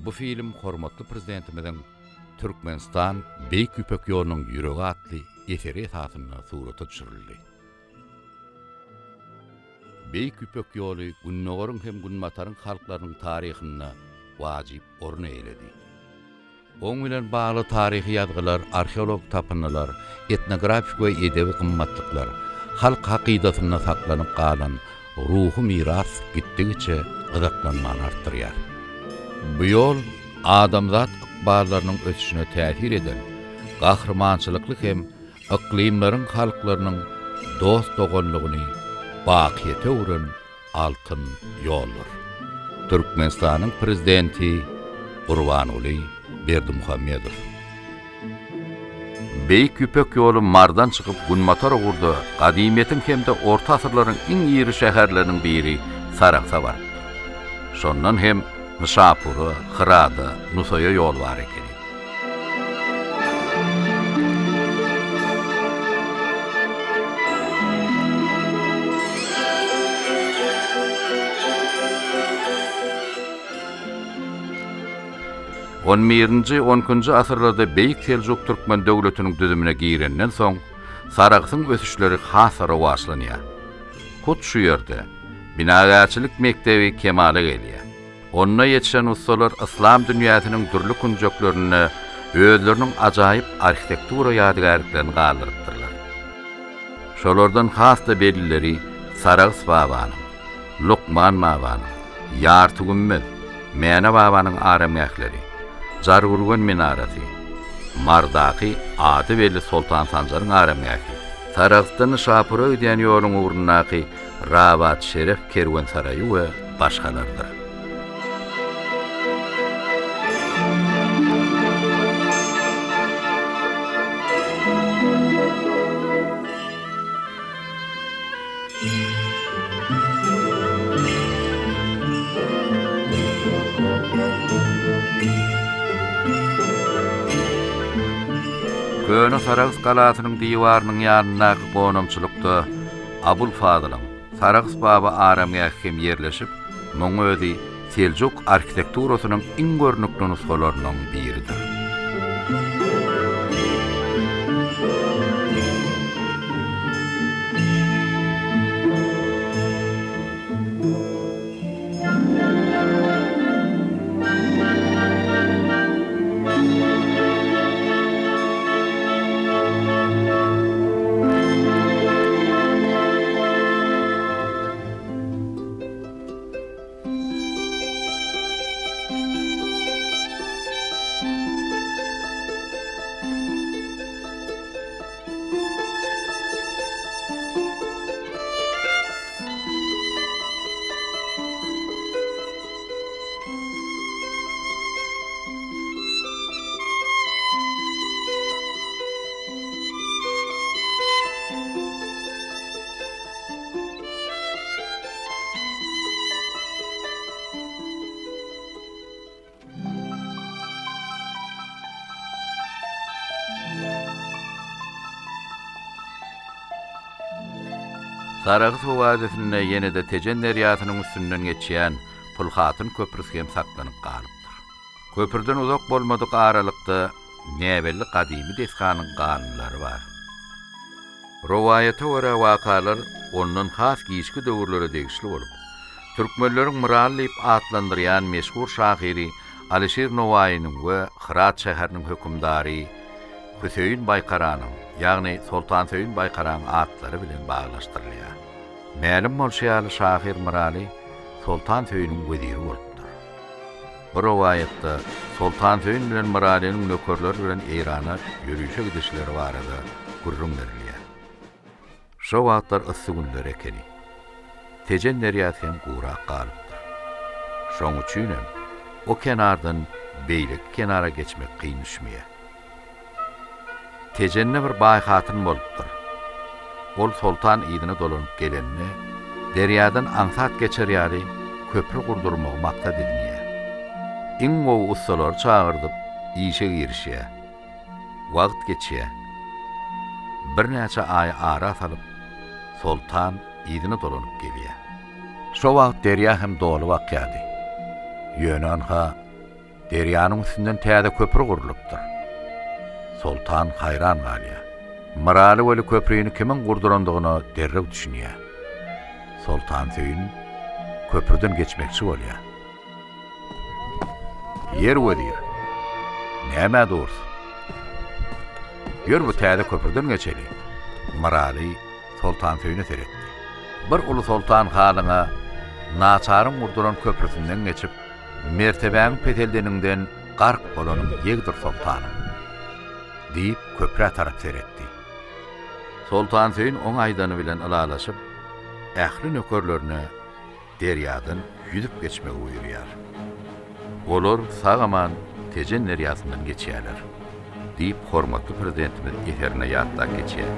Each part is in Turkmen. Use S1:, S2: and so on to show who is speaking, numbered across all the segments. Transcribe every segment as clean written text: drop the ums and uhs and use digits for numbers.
S1: Bu film hormatly Prezidentimiziň Türkmenistan, Beýik Ýüpek ýolunyň ýüregi atly eseri esasynda surata düşürildi. Beýik Ýüpek ýoly Gündogaryň hem Günbataryň halklarynyň taryhynda wajyp orun eýeledi. Oň bilen bagly taryhy ýazgylar, arheologik tapyndylar, etnografik we edebi gymmatlyklar, halk hakydasynda saklanyp galan ruhy miras gitdigiçe gyzyklanmany artdyrýar. Bu ýol adamzat ykballarynyň ösüşine täsir eden gahrymançylykly hem yklymlaryň halklarynyň dost-doganlygyny bakyýete öwren altyn ýoldur. Türkmenistanyň Prezidenti Gurbanguly Berdimuhamedow. Beýik Ýüpek ýoly Mardan çykyp günbatar ugurda gadymyýetiň hem-de orta asyrlaryň iň iri şäherleriniň biri Sarahsa barypdyr. Şondan hem Nyşapura, Hyrada, Nusaýa ýol bar ekeni. On birinji, on ikinji asyrlarda Beýik Seljuk türkmen döwletiniň düzümine girenden soň, Sarahsyň ösüşleri has-da rowaçlanýar. Hut şu ýerde binagärçilik mekdebi kemala gelýär. Onda ýetişen ussalar yslam dünýäsiniň dürli künjeklerinde özleriniň ajaýyp arhitektura ýadygärliklerini galdyrypdyrlar. Şolardan has-da bellileri Sarahs babanyň, Lukman babanyň, Ýartygümmez, Mäne babanyň aramgähleri, Jargürgen minarasy, Mardaky ady belli Soltan Sanjaryň aramgähi, Sarahsdan Nyşapura gidýän ýoluň ugrundaky Rabat-Şeref kerwensaraýy we başgalardyr. Köne Sarahs galasynyň diwarynyň ýanyndaky gonamçylykda Abul Fazylyň Sarahs baba aramgähi hem ýerleşip, muň özi seljuk arhitekturasynyň iň görnükli nusgalarynyň biridir. Sarahs oazisinde ýene-de Tejen derýasynyň üstünden geçýän Pulhatyn köprüsi hem saklanyp galypdyr. Köprüden uzak bolmadyk aralykda näbelli gadymy desganyň galyndylary bar. Rowaýata görä wakalar ondan has giçki döwürlere degişli bolup, türkmenleriň Myraly diýip atlandyrýan meşhur şahyry Alyşir Nowaýynyň we Hyrat şäheriniň hökümdary Hüseýin Baýkaranyň, ýagny Soltansöýün Baýkaraň atlary bilen baglanyşdyrylýar. Mälim bolşy ýaly şahyr Myraly Soltansöýüniň weziri bolupdyr. Bu rowaýatda Soltansöýün bilen Myralynyň nökerleri bilen Eýrana ýörişe gidişleri barada gürrüň berilýär. Şo wagtlar yssy günler ekeni. Tejen derýasy hem gurak galypdyr. Şoň üçinem o kenardan beýleki kenara geçmek kyn düşmeýär. Tejende bir baý hatyn bolupdyr. Ol soltan yzyna dolanyp gelende, derýadan aňsat geçer ýaly köpri gurdurmagy maksat edinýär. Iň gowy ussalary çagyrdyp, işe girişýär. Wagt geçýär. Birnäçe aý ara salyp, soltan yzyna dolanyp gelýär. Şo wagt derýa hem dolup akýardy. Ýöne, ynha. Derýanyň üstünden täze köpri gurlupdyr. Soltan haýran galýar. Myraly weli köprini kimiň gurdurandygyna derrew düşünýär. Soltansöýün köprüden geçmekçi bolýar. Ýer wezir, nämä durs? Ýör bu täze köprüden geçeli. Myraly Soltansöýüne seretdi. Bir uly soltan halyňa naçaryň gurduran köprüsinden geçip, mertebäňi peseldeniňden gark bolanyň ýegdir soltanym! Diýip, köprä tarap seretdi. Soltansöýün oň aýdany bilen ylalaşyp, ähli nökerlerine derýadan ýüzüp geçmegi buýurýar. Olar sag-aman Tejen derýasyndan geçýärler. Diýip, hormatly Prezidentimiz eserinde ýatlap geçýär.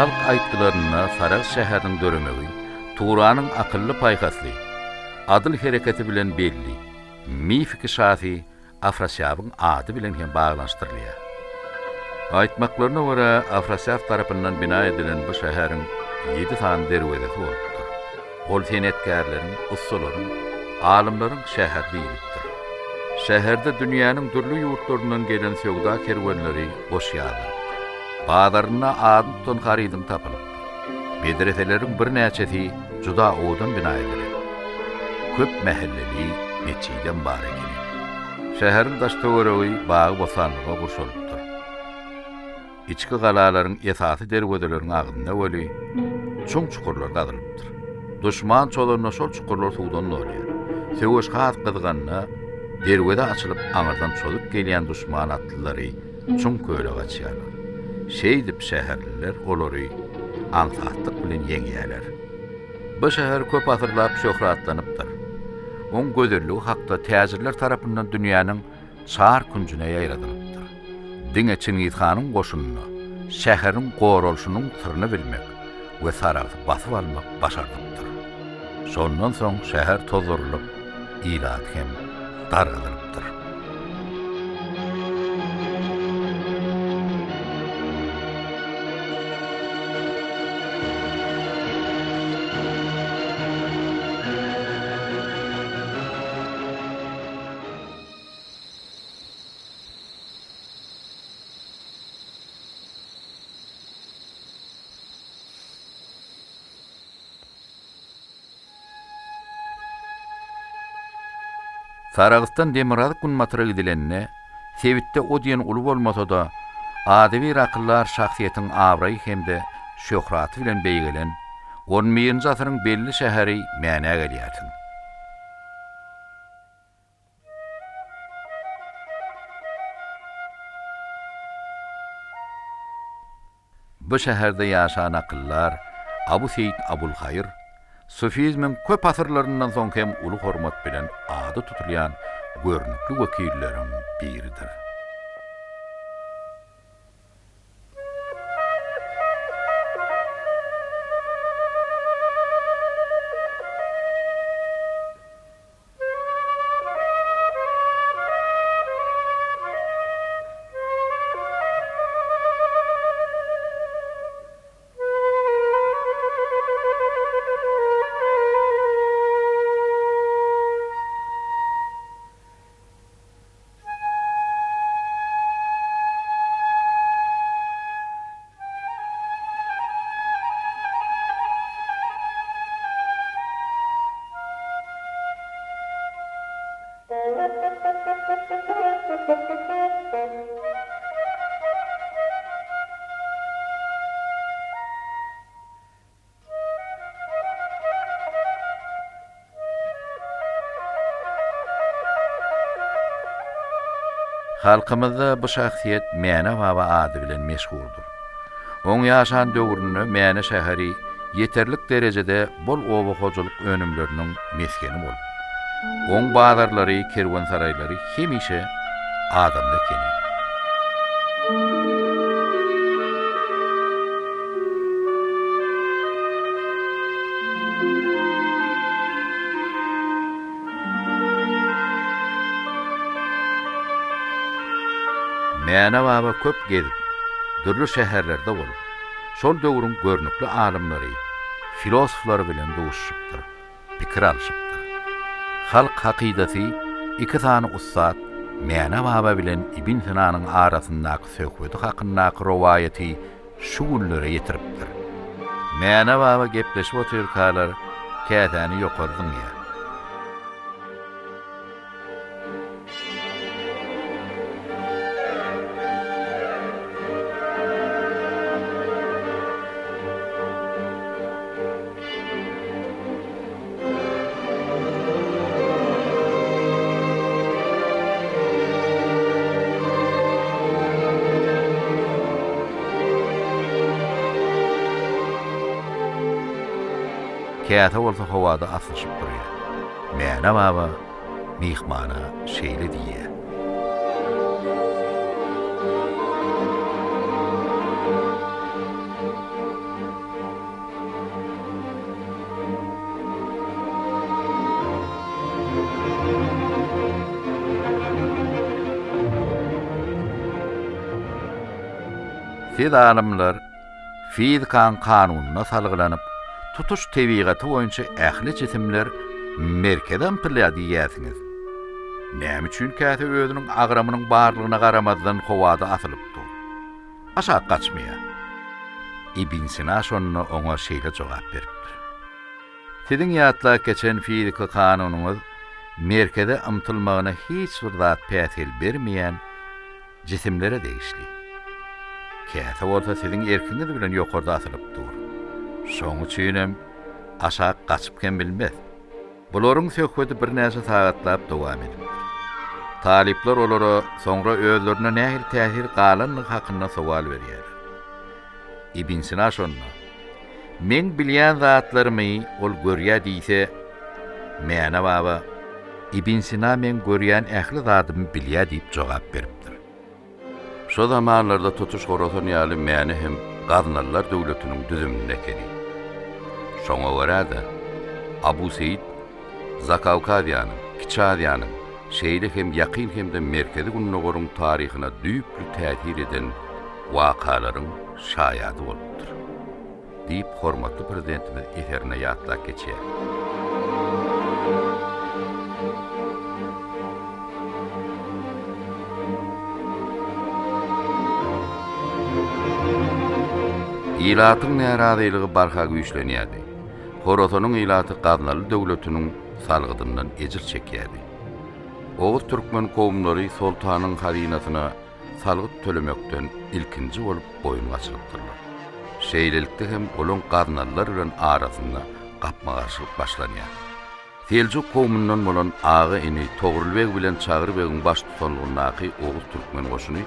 S1: Halk aýtgylarynda Sarahs şäheriniň döremegi Turanyň akylly-paýhasly, adyl hereketi bilen belli mifiki şasy Afrasýabyň ady bilen hem baglanyşdyrylýar. Aýtmaklaryna görä, Afrasýab tarapyndan bina edilen bu şäheriň ýedi sany derwezesi bolupdyr. Ol senetkärleriň, ussalaryň, alymlaryň şäheri diýlipdir. Şäherde dünýäniň dürli ýurtlaryndan gelen söwda kerwenleri goş ýazdyrypdyr. Bazarynda adyny tutan harydyň tapylypdyr. Medreseleriň birnäçesi juda owadan bina edilen. Köp mähelleli metjidem bar ekeni. Şäheriň daş-töweregi bagy-bossanlyga gurşalypdyr. Içki galalaryň esasy derwezeleriň agzynda weli çuň çukurlar gazylypdyr. Duşman çozanda şol çukurlar suwdan dolýar. Söweş has gyzganda, derweze açylyp aňyrdan çozup gelýän duşman atlylary çuň köle gaçýarlar. Şeýdip şäherliler olary aňsatlyk bilen ýeňýärler. Bu şäher köp asyrlap şöhratlanypdyr. Oň gözelligi hakda täjirler tarapyndan dünýäniň çar künjüne ýaýradylypdyr. Diňe Çingiz hanyň goşunyna şäheriň goralyşynyň syryny bilmek we Saragty basyp almak başardypdyr. Şondan soň şäher tozdurylyp, ilaty hem dargadylypdyr. Sarahsdan demirgazyk-günbatara gidilende, sebitde o diýen uly bolmasa-da, adybir akyldar şahsyýetiň abraýy hem-de şöhraty bilen beýgelen on birinji asyryň belli şäheri Mänä gelýärsiň. Bu şäherde ýaşan akyldar Abu Seýit Abulhaýyr sufizmiň köp asyrlaryndan soň hem uly hormat bilen ady tutulýan görnükli wekilleriň biridir. Halkymyzda bu şahsyýet Mäne baba ady bilen meşhurdyr. Oň ýaşan döwründe Mäne şäheri ýeterlik derejede bol oba hojalyk önümleriniň mesgeni bolup, oň bazarlary, kerwensaraýlary hemişe adamly ekeni. Mäne baba köp gezip, dürli şäherlerde bolup, şol döwrüň görnükli alymlary, filosoflary bilen duşuşypdyr, pikir alşypdyr. Halk hakydasy iki sany ussat Mäne baba bilen Ibn Sinanyň arasyndaky söhbedi hakyndaky rowaýaty şu günlere ýetiripdir. Mäne baba gepleşip otyrkalar, käsäni ýokary zyňýar. Käse bolsa howada aslyşyp durýar. Mäne baba myhmana şeýle diýýär. Siz alymlar fizikaň kanunyna salgylanyp, tutuş tebigaty boýunça ähli jisimler merkeze ymtylýar diýýärsiňiz. Näme üçin käse özüniň agramynyň barlygyna garamazdan howada asylyp dur? Aşak gaçmaýar. Ibn Sina şonda oňa şeýle jogap beripdir. Siziň ýatlap geçen fizika kanunyňyz merkeze ymtylmagyna hiç bir zat päsgel bermeýän jisimlere degişli. Käse bolsa siziň erkiňiz bilen ýokarda asylyp dur. Şoň üçinem aşak gaçyp hem bilmez. Bularyň söhbedi birnäçe sagatlap dowam edipdir. Talyplar olara soňra özlerinde nähili täsir galandygy hakynda sowal berýärler. Ibn Sina şonda, Meň bilýän zatlarymy ol görýär diýse, Mäne baba, Ibn Sina meň görýän ähli zadymy bilýär diýip jogap beripdir. Şo zamanlarda tutuş Horasan ýaly Mäne hem Gaznalylar döwletiniň düzüminde ekeni. Şoňa görä-de, Abu Seýit Zakawkaziýanyň, Kiçi Aziýanyň, şeýle hem Ýakyn hem-de Merkezi Gündogaryň taryhyna düýpli täsir eden wakalaryň şaýady bolupdyr. Diýip, hormatly Prezidentimiz eserinde ýatlap geçýär. Ilatyň närazylygy barha güýçlenýärdi. Horasanyň ilaty Gaznaly döwletiniň salgydyndan ejir çekýärdi. Oguz türkmen kowumlary soltanyň hazynasyna salgyt tölemekden ilkinji bolup boýun gaçyrypdyrlar. Şeýlelikde hem olaň gaznalylar bilen arasynda gapma-garşylyk başlanýar. Seljuk kowumyndan bolan aga-ini Togrul beg bilen Çagry begiň baştutanlygyndaky oguz-türkmen goşuny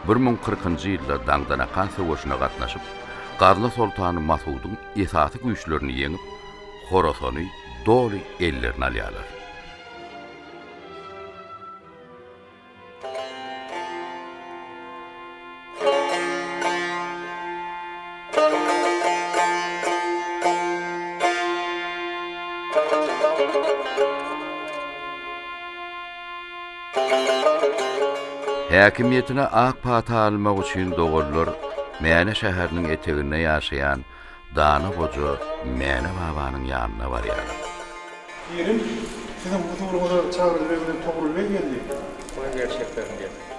S1: 1040-njy ýylda Daňdanakan söweşine gatnaşyp, Gazna soltany Masudyň esasy güýçlerini ýeňip, Horasany doly ellerine alýarlar. Häkimiýetine ak pata almak üçin doganlar Mäne şäheriniň eteginde ýaşaýan dana goja Mäne babanyň ýanyna barýarlar.
S2: Pirim, siziň huzuryňyza Çagry beg bilen Togrul beg geldi.
S3: Goý gerçeklerini diýip.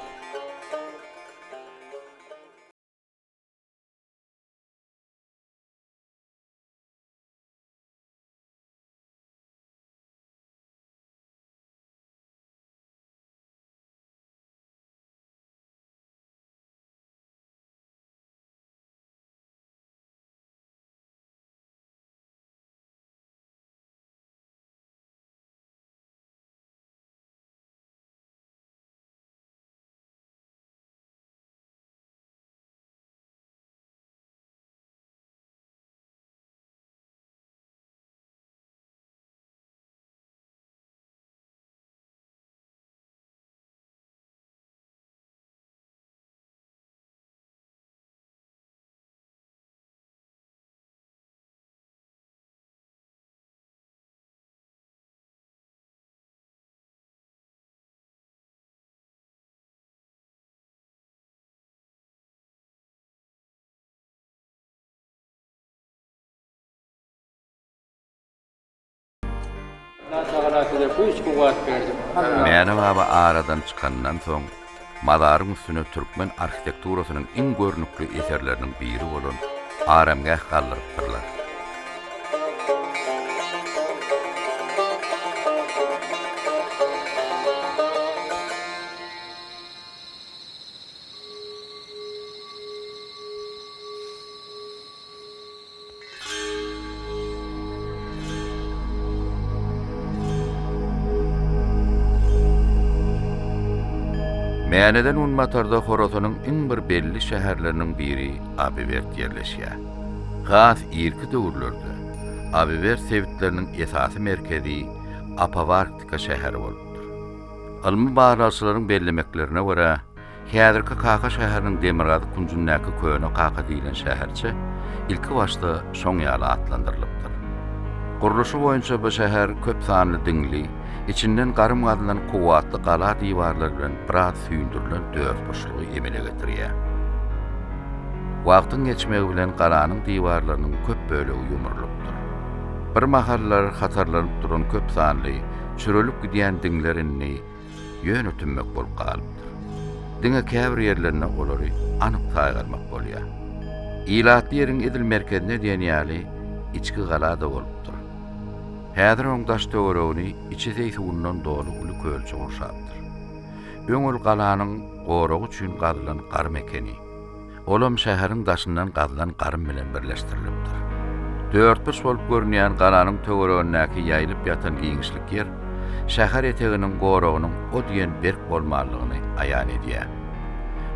S3: Allatagala size güýç-kuwwat bersin. Allah.
S1: Mäne baba aradan çykanyndan soň, mazaryň üstüne türkmen arhitekturasynyň iň görnükli eserleriniň biri bolan aramgäh galdyrypdyrlar. Mäneden günbatarda Horasanyň iň bir belli şäherleriniň biri Abiwerd ýerleşýär. Has irki döwürlerde Abiwerd sebitleriniň esasy merkezi Apawarktika şäheri bolupdyr. Ylmy barlagçylaryň bellemeklerine görä, Häzirki Kaka şäheriniň demirgazyk künjündäki Köne Kaka diýlen şäherçe ilkibaşda şoň ýaly atlandyrylypdyr. Gurluşy boýunça bu şäher köp sanly diňli, içinden garym gazylan kuwwatly gala diwarlary bilen biraz süýndürilen dörtburçlugy emele getirýär. Wagtyň geçmegi bilen galanyň diwarlarynyň köp bölegi ýumrulypdyr. Birmahallar hatarlanyp duran köp sanly, çürelip gidýän diňler indi ýöne tümmek bolup galypdyr. Diňe käbir ýerlerinde olary anyk saýgarmak bolýar. Ilatly ýeriň edil merkezinde diýen ýaly içki gala-da bolupdyr. Häzir oň daş-töweregini içi zeý suwundan doly uly kölçe gurşapdyr. Öň ol galanyň goragy üçin gazylan garym ekeni. Olam şäheriň daşyndan gazylan garym bilen birleşdirilipdir. Dörtburç bolup görünýän galanyň töweregindäki ýaýylyp ýatan giňişlik ýer şäher eteginiň goragynyň o diýen berk bolmanlygyny aýan edýär.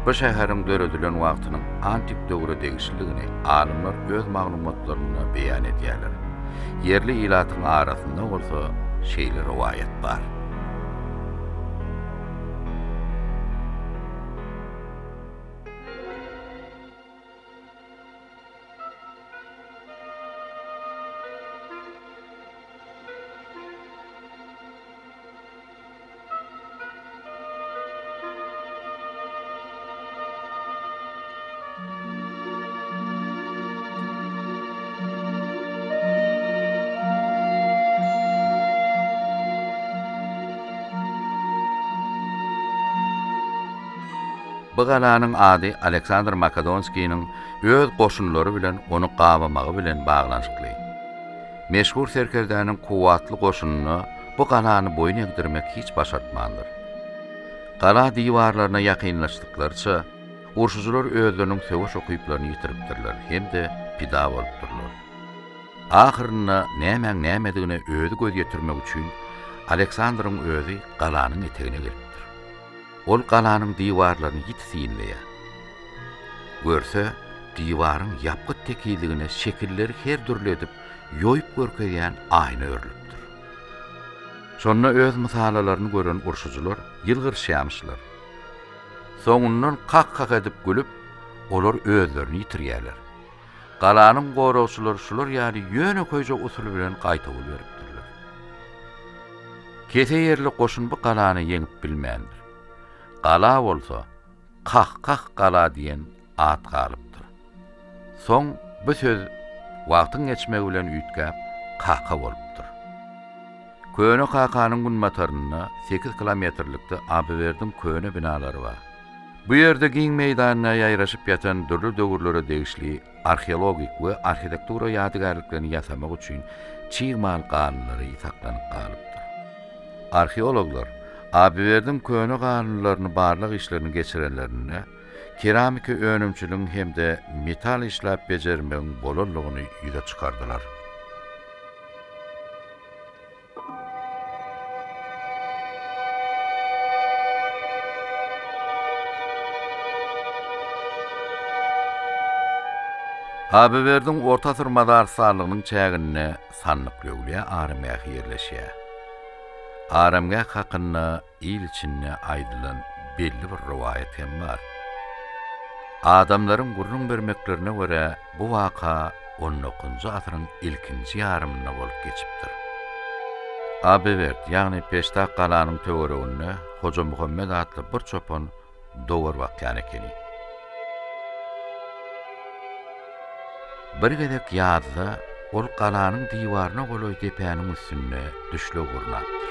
S1: Bu şäheriň döredilen wagtynyň antik döwre degişlidigini alymlar öz maglumatlarynda beýan edýärler. Ýerli ilatyň arasynda bolsa şeýle rowaýat bar. Bu galanyň ady Aleksandr Makedonskiniň öz goşunlary bilen ony gabamagy bilen baglanyşykly. Meşhur serkerdäniň kuwwatly goşunyna bu galany boýun egdirmek hiç başartmandyr. Gala diwarlaryna ýakynlaşdyklaryça, urşujylar özleriniň söweş ukyplaryny ýitiripdirler hem-de pida bolupdyrlar. Ahyrynda nämäň nämedigine özi göz ýetirmek üçin Aleksandryň özi galanyň etegine gelipdir. Ol galanyň diwarlaryny ýiti synlaýar. Görse, diwaryň ýapgyt tekizligine şekilleri her dürli edip ýoýup görkezýän aýna örülipdir. Şonda öz mysalalaryny gören urşujylar ýylgyryşýamyşlar. Soňundan kak-kak edip gülüp, olar özlerini ýitirýärler. Galanyň goragçylary şular ýaly ýönekeýje usul bilen gaýtawul beripdirler. Kese ýerli goşun bu galany ýeňip bilmändir. Gala bolsa Kah-kah gala diýen at galypdyr. Soň bu söz wagtyň geçmegi bilen üýtgäp Kaka bolupdyr. Köne Kakanyň günbatarynda sekiz kilometrlikde Abywerdiň köne binalary bar. Bu ýerde giň meýdanda ýaýraşyp ýatan dürli döwürlere degişli arheologik we arhitektura ýadygärliklerini ýasamak üçin çig mal galyndylary saklanyp galypdyr. Arheologlar Abiwerdiň köne galyndylaryny barlag işlerini geçirenlerinde keramiki önümçiligiň hem-de metal işläp bejermegiň bolanlygyny ýüze çykardylar. Abiwerdiň orta asyr mazarystanlygynyň çäginde Sandykly öwlüýä aramgähi ýerleşýär. Aramgäh hakynda il içinde aýdylan belli bir rowaýat hem bar. Adamlaryň gürrüň bermeklerine görä, bu waka on dokuzynjy asyryň ilkinji ýarymynda bolup geçipdir. Abiwerd, ýagny Peştak galanyň töwereginde Hojamuhammet atly bir çopan dowar bakýan ekeni. Bir gezek ýazda. Ol galanyň diwaryna golaý depäniň üstünde düşleg gurnapdyr.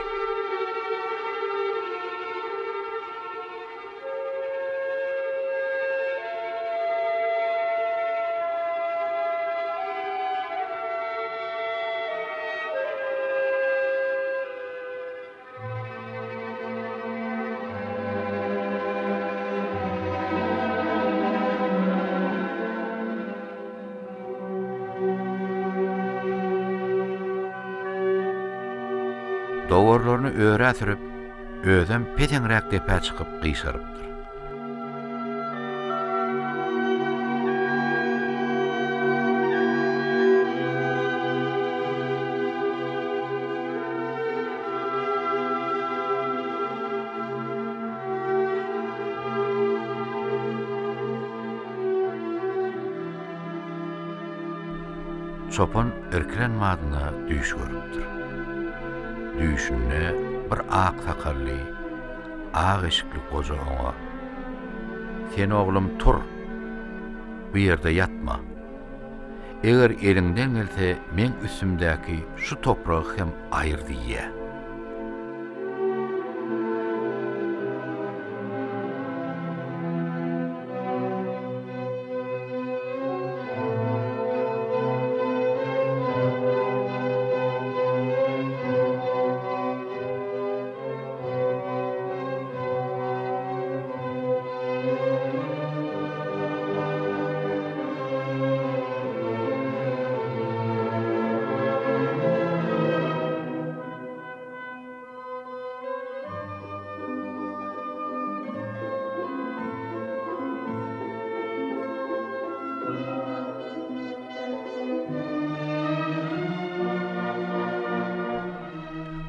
S1: Dowarlaryny örä sürüp, özem peseňräk depä çykyp gyşarypdyr. Çopan irkilen badyna düýş görüpdir. Düýşünde bir ak sakally, ak eşikli goja oňa, Sen oglum tur, bu ýerde ýatma. Eger eliňden gelse meň üstümdäki şu topragy hem aýyr diýýä.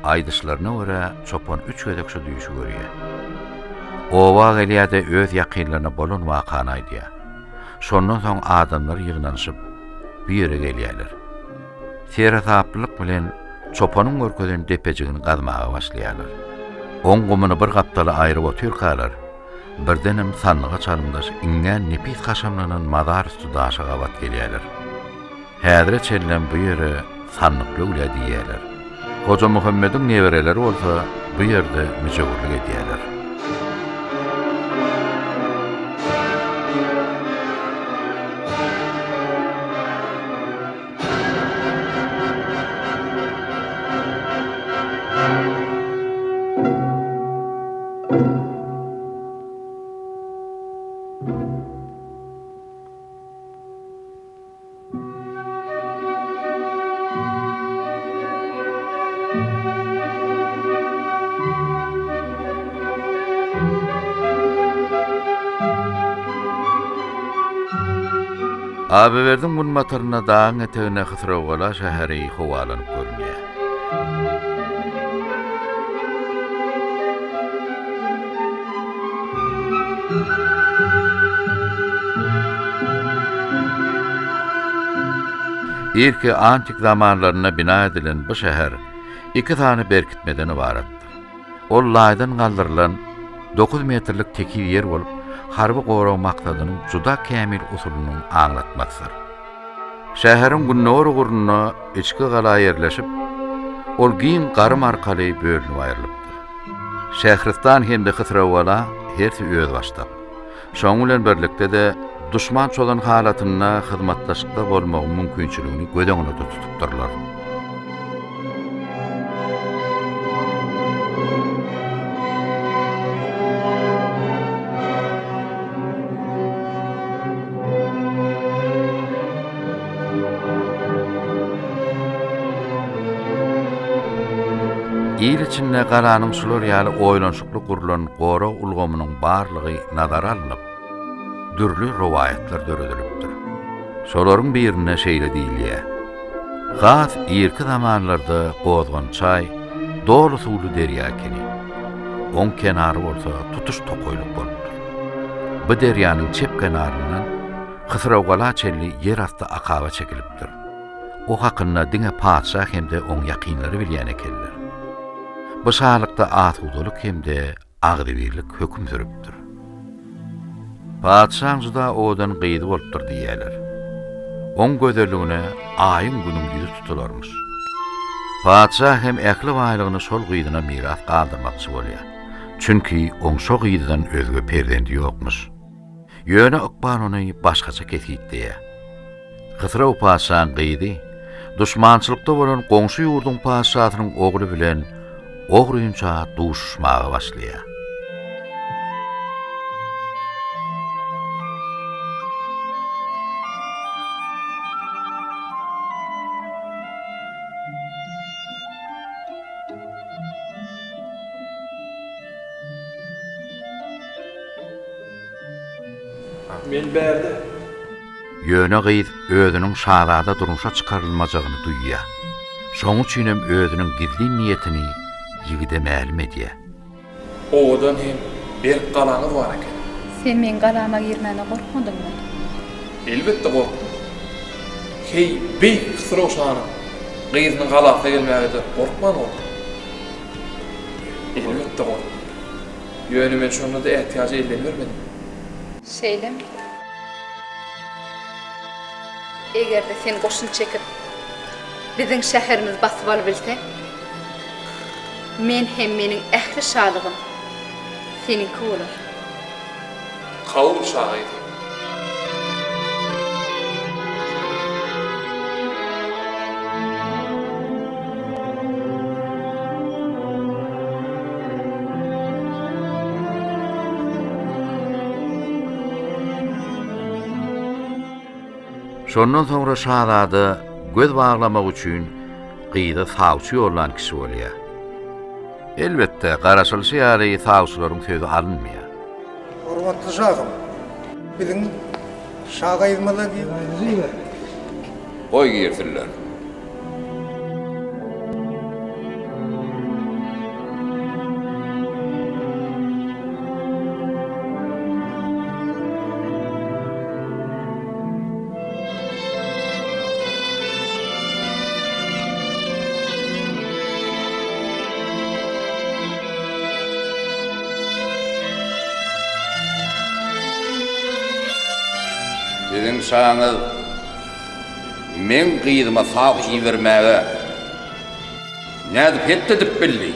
S1: Aýdyşlaryna görä, çopan üç gezek şu düýşi görýär. Oba gelýär-de öz ýakynlaryna bolan wakany aýdýar. Şondan soň adamlar ýygnanyşyp, bu ýere gelýärler. Seresaplylyk bilen çopanyň görkezen depejigini gazmaga başlaýarlar. Oň gumuny bir gapdala aýryp otyrkalar, birdenem sandyga çalymdaş iňňän nepis haşamlanan mazar üsti daşa gabat gelýärler. Häzire çenlem bu ýere Sandykly öwlä diýýärler. Hojamuhammediň nebereleri bolsa bu ýerde müjewürlik edýärler. Abywerdiň günbatarynda dagyň eteginde Hysrowgala şäheri howalanyp görünýär. Irki antik zamanlarynda bina edilen bu şäher iki sany berkitmeden ybaratdyr. Ol laýdan galdyrylan dokuz metrlik tekiz ýer bolup, harby gorag maksadynyň juda kämil usulynyň aňlatmasydyr. Şäheriň gündogar ugrunda içki gala ýerleşip, ol giň garym arkaly bölünip aýrylypdyr. Şähristan hem-de Hysrowgala hersi özbaşdak. Şonuň bilen birlikde-de, duşman çozan halatynda hyzmatdaşlykda bolmagyň mümkinçiligini göz öňünde tutupdyrlar. Il içinde galanyň şular ýaly oýlanyşykly gurlan gorag ulgamynyň barlygy nazara alnyp, dürli rowaýatlar döredilipdir. Şolaryň birinde şeýle diýilýär, Has irki zamanlarda Gozgan çaý doly suwly derýa ekeni. Oň kenary bolsa tutuş tokaýlyk bolupdyr. Bu derýanyň çep kenaryndan Hysrowgala çenli ýerasty akaba çekilipdir. O hakynda diňe patyşa hem-de oň ýakynlary bilýän ekenler. Bu şalykda asudalyk hem-de agzybirlik höküm sürüpdir. Patyşaň juda owadan gyzy bolupdyr diýýärler. Oň gözelligine Aýyň-Günüň ýüzi tutularmyş. Patyşa hem ähli baýlygyny şol gyzyna miras galdyrmakçy bolýar. Çünki oň şo gyzdan özge perzendi ýokmuş. Ýöne ykbal ony başgaça kesgitleýär. Hysrow patyşaň gyzy duşmançylykda bolan goňşy ýurduň patyşasynyň ogly bilen ogrynça duşuşmaga başlaýar.
S4: Men bärde.
S1: Ýöne gyz özüniň şazada durmuşa çykarylmajagyny duýýar. Şoň üçinem özüniň gizlin niýetini ýigide mälim edýär.
S4: Owadan hem berk galaňyz bar eken.
S5: Sen meň galama girmäne gorkmadyňmy?
S4: Elbetde gorkdum. Heý, beýik Hysrow şanyň gyzynyň galasyna gelmäge-de gorkman boldum. Elbetde gorkdum. Ýöne men şonda-da ätiýajy elden bermedim.
S5: Şeýlemi? Eger-de sen goşun çekip, biziň şäherimizi basyp alybilseň, men hem meniň ähli şalygym seniňki bolar.
S4: Kabul, şa gyzy.
S1: Şondan soňra şazada göz baglamak üçin gyza sawçy ýollan kişi bolýar. Elbetde, garaşylyşy ýaly sawçylaryň sözi alynmaýar.
S2: Hormatly şahym, biziň şa gyzymyza
S1: Goý girsinler. Siziň şaňyz meň gyzyma sag ibermäge nädip het edip bildi?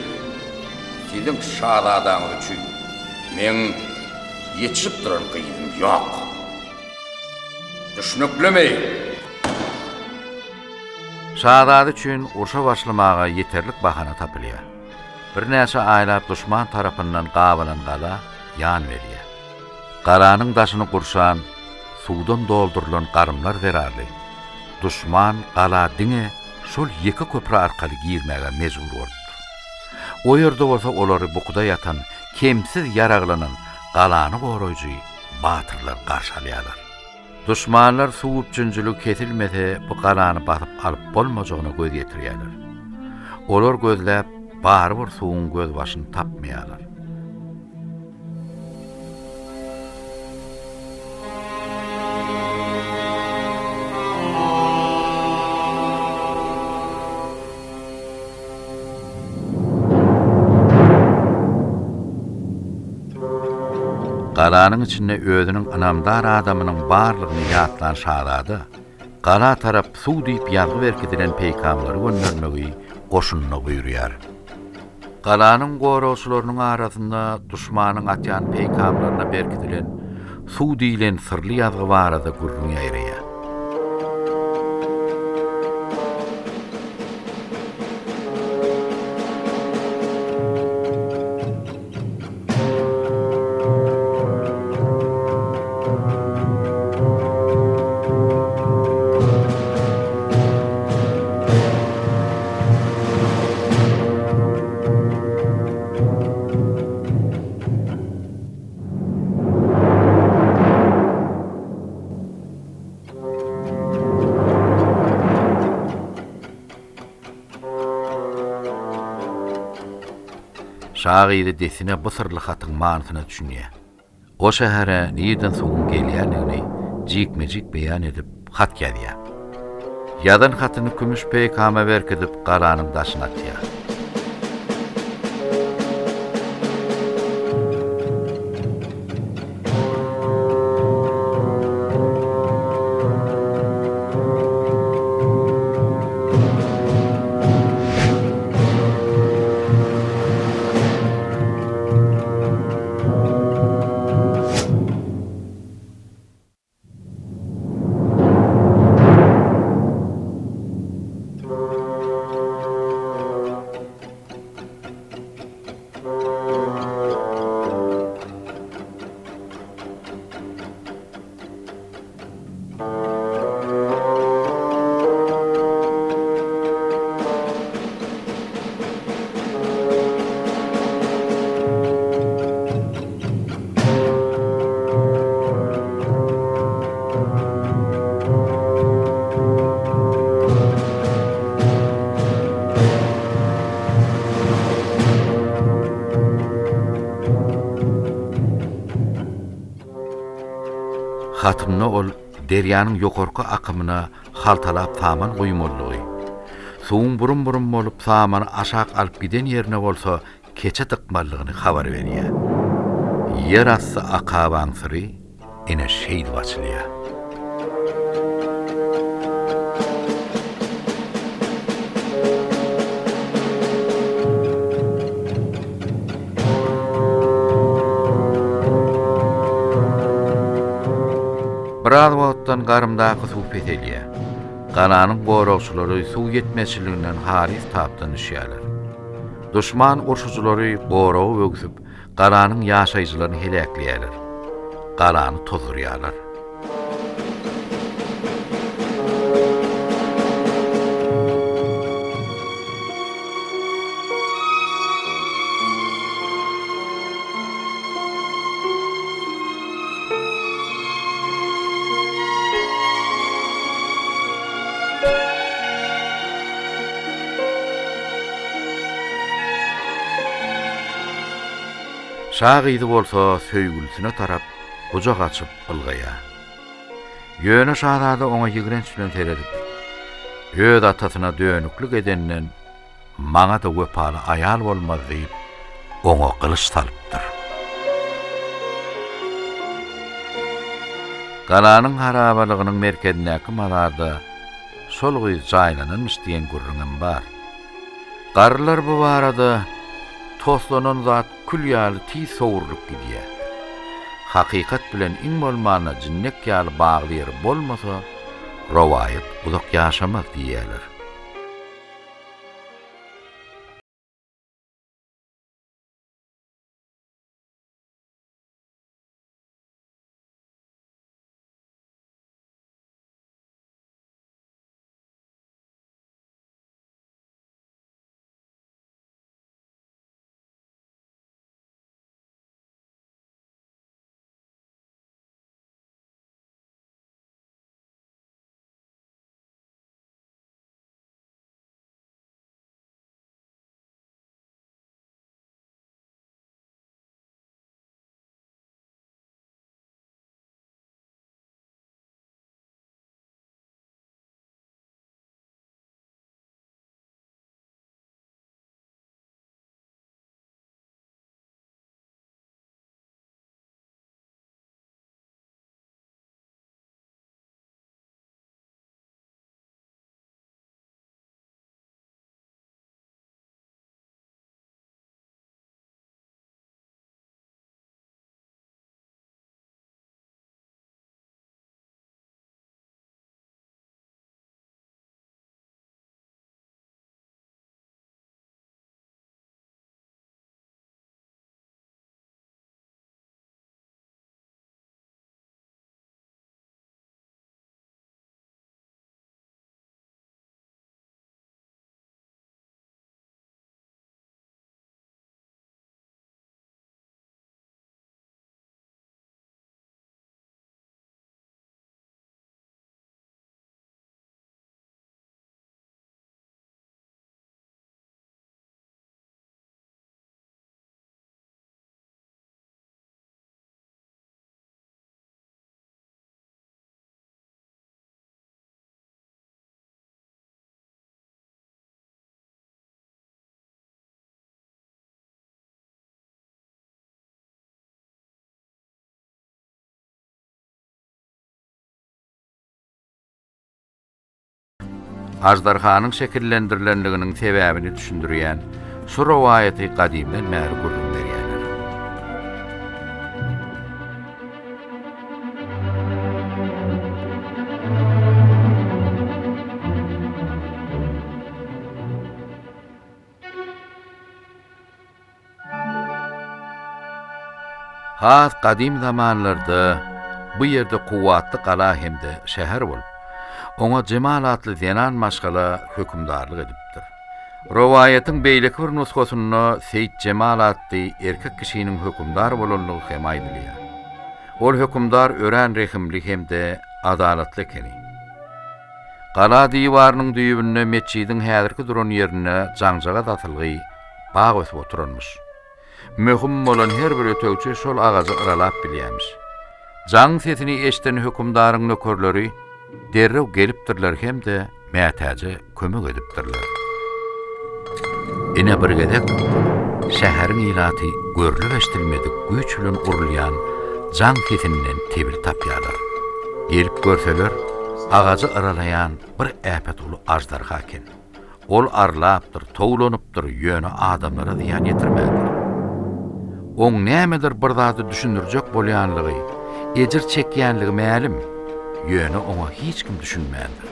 S1: Siziň şazadaňyz üçin meň ýetişip duran gyzym ýok. Düşnüklimi? Şazada üçin urşa başlamaga ýeterlik bahana tapylýar. Birnäçe aýlap duşman tarapyndan gabalan gala ýan berýär. Galanyň daşyny gurşan suwdan doldurylan garymlar zerarly, duşman gala diňe şol ýeke köpri arkaly girmäge mejbur bolupdyr. O ýerde bolsa olary bukuda ýatan, kemsiz ýaraglanan galany goraýjy batyrlar garşy alýarlar. Duşmanlar suw üpjünçiligi kesilmese bu galany basyp alyp bolmajagyna göz ýetirýärler. Olar gözläp barybir suwuň gözbaşyny tapmaýarlar. Galanyň içinde özüniň ynamdar adamynyň barlygyny ýatlan şazada, gala tarap suw diýip ýazgy berkidilen peýkamlary göndermegi goşunyna buýurýar. Galanyň goragçylarynyň arasynda duşmanyň atýan peýkamlaryna berkidilen suw diýlen syrly ýazgy barada gürrüň ýaýraýar. Şa gyzy dessine bu syrly hatyň manysyna düşünýär. O şähere nirden suwuň gelýändigini jikme-jik beýan edip, hat ýazýar. Ýazan hatyny kümüş peýkama berkidip, galanyň daşyna atýar. Hatynda ol derýanyň ýokarky akymyna haltalap saman guýmalydygy, suwuň burum-burum bolup samany aşak alyp giden ýerine bolsa keçe dykmalydygyny habar berýär. Ýerasty akabaň syry ine şeýdip açylýar. Biraz wagtdan garymdaky suw peselýär. Galanyň goragçylary suw ýetmezçiliginden halys tapdan düşýärler. Duşman urşujylary goragy böwsüp, galanyň ýaşaýjylaryny heläkleýärler. Galany tozdurýarlar. Şa gyzy bolsa söýgülisine tarap gujak açyp ylgaýar. Ýöne şazada oňa ýigrenç bilen seredip, Öz atasyna dönüklik edenden maňa-da wepaly aýal bolmaz diýip, oňa gylyç salypdyr. Galanyň harabalygynyň merkezindäki mazarda şol gyz jaýlananmyş diýen gürrüňem bar. Garrylar bu barada Toslanan zat kül ýaly tiz sowrulyp gidýär. Hakykat bilen iň bolmanda jinnek ýaly bagly ýeri bolmasa, rowaýat uzak ýaşamaz diýýärler. Aždarhanyň şekillendirilenliginiň sebäbini düşündirýän şu rowaýaty gadymdan bäri gürrüň berýärler. Has gadym zamanlarda Bu ýerde kuwwatly gala hem-de şäher bolup, oňa Jemal atly zenan maşgala hökümdarlyk edipdir. Rowaýatyň beýleki bir nusgasynda Seýit Jemal atly erkek kişiniň hökümdar bolanlygy hem aýdylýar. Ol hökümdar örän rehimli hem-de adalatly ekeni. Gala diwarynyň düýbünde metjidiň häzirki duran ýerinde jaňjagaz asylgy bag ösüp oturanmyş. Möhüm bolan her bir ötegçi şol agajy yralap bilýämiş. Jaň sesini eşden hökümdaryň nökerleri derrew gelipdirler hem-de mätäje kömek edipdirler. Ine bir gezek şäheriň ilaty görlüp-eşdilmedik güýç bilen urulýan jaň sesinden tebil tapýarlar. Gelip görseler, agajy yralaýan bir äpet uly aždarha eken. Ol arlapdyr, towlanypdyr, ýöne adamlara zyýan ýetirmändir. Oň nämedir bir zady düşündirjek bolýanlygy, ejir çekýänligi mälim, ýöne oňa hiç kim düşünmändir.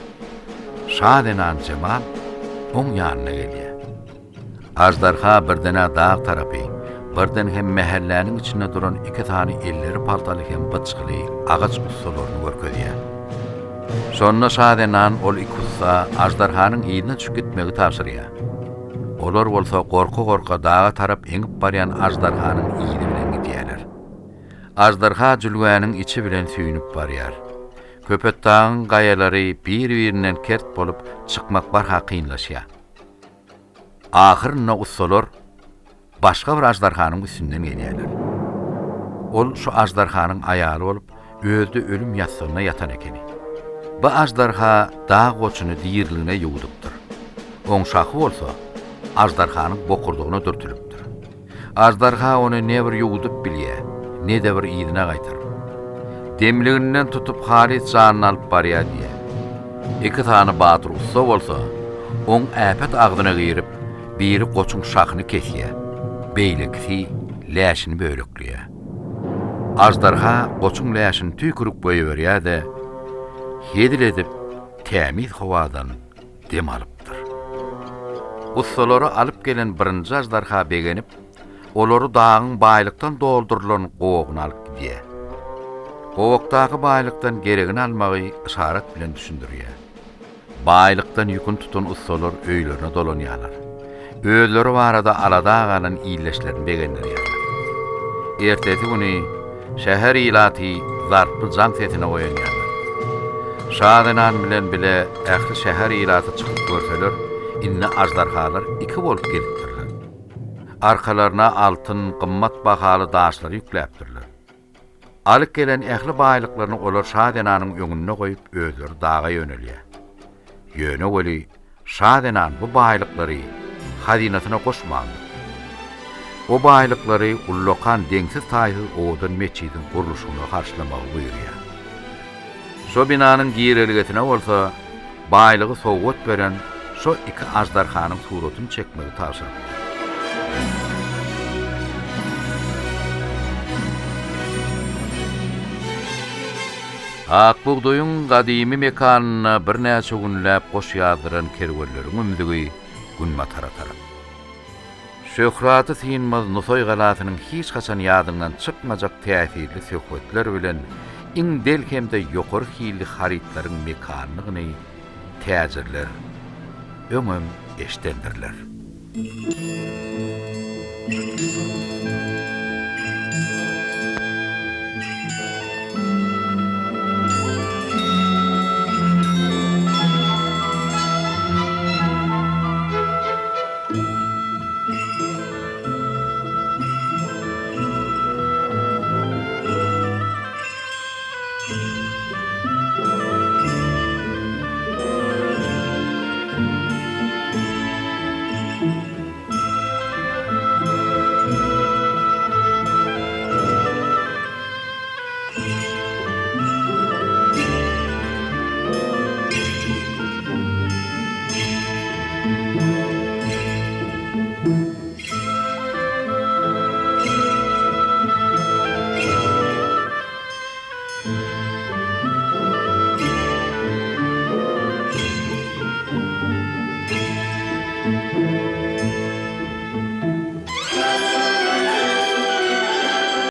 S1: Şa zenan Jemal oň ýanyna gelýär. Aždarha birden-ä dag tarapy, birden hem mähelläniň içinde duran iki sany elleri paltaly hem byçgyly agaç ussalaryny görkezýär. Şonda şa zenan ol iki ussa aždarhanyň yzyna düşüp gitmegi tabşyrýar. Olar bolsa gorka-gorka daga tarap eňip barýan aždarhanyň yzy bilen gidýärler. Aždarha jülgäniň içi bilen süýnüp barýar. Köpetdagyň gaýalary bir-birinden kert bolup, çykmak barha kynlaşýar. Ahyrynda ussalar başga bir aždarhanyň üstünden gelýärler. Ol şu aždarhanyň aýaly bolup, özi-de ölüm ýassygynda ýatan ekeni. Bu aždarha dag goçuny diriligine ýuwdupdyr. Oň şahy bolsa aždarhanyň bokurdagyna dürtülipdir. Aždarha ony ne bir ýuwudyp bilýär, ne-de bir yzyna gaýtaryp. Demliginden tutup halys janyny alyp barýar diýýär. Iki sany batyr ussa bolsa, oň äpet agzyna girip, biri goçuň şahyny kesýär, beýlekisi läşini bölekleýär. Aždarha goçuň läşini tüýkürip goýberýär-de, hezil edip tämiz howadan dem alypdyr. Ussalary alyp gelen birinji aždarha begenip, olary dagyň baýlykdan doldurylan gowagyna alyp gidýär. Gowakdaky baýlykdan geregini almagy yşarat bilen düşündirýär. Baýlykdan ýüküni tutan ussalar öýlerine dolanýarlar. Özleri barada alada galan ildeşlerini begendirýärler. Ertesi güni şäher ilaty zarply jaň sesine oýanýarlar. Şa zenan bilen bile ähli şäher ilaty çykyp görseler, indi aždarhalar iki bolup gelipdirler. Arkalaryna altyn, gymmat bahaly daşlary ýükläpdirler. Alyp gelen ähli baýlyklaryny olar şa zenanyň öňünde goýup özleri daga ýönelýär. Ýöne weli şa zenan bu baýlyklary hazynasyna goşmandyr. O baýlyklary ullakan deňsiz-taýsyz owadan metjidiň gurluşygyna harçlamagy buýurýar. Şo binanyň girelgesine bolsa baýlygy sowgat beren şo iki aždarhanyň suratyny çekmegi tabşyrypdyr. Ak bugdaýyň gadymy mekanynda birnäçe günläp goş ýazdyran kerwenleriň ümzügi günbatara tarap. Şöhraty synmaz Nusaý galasynyň hiç haçan ýadyňdan çykmajak täsirli söhbetler bilen iň del hem-de ýokary hilli harytlaryň mekanydygyny täjirler öňem eşdendirler.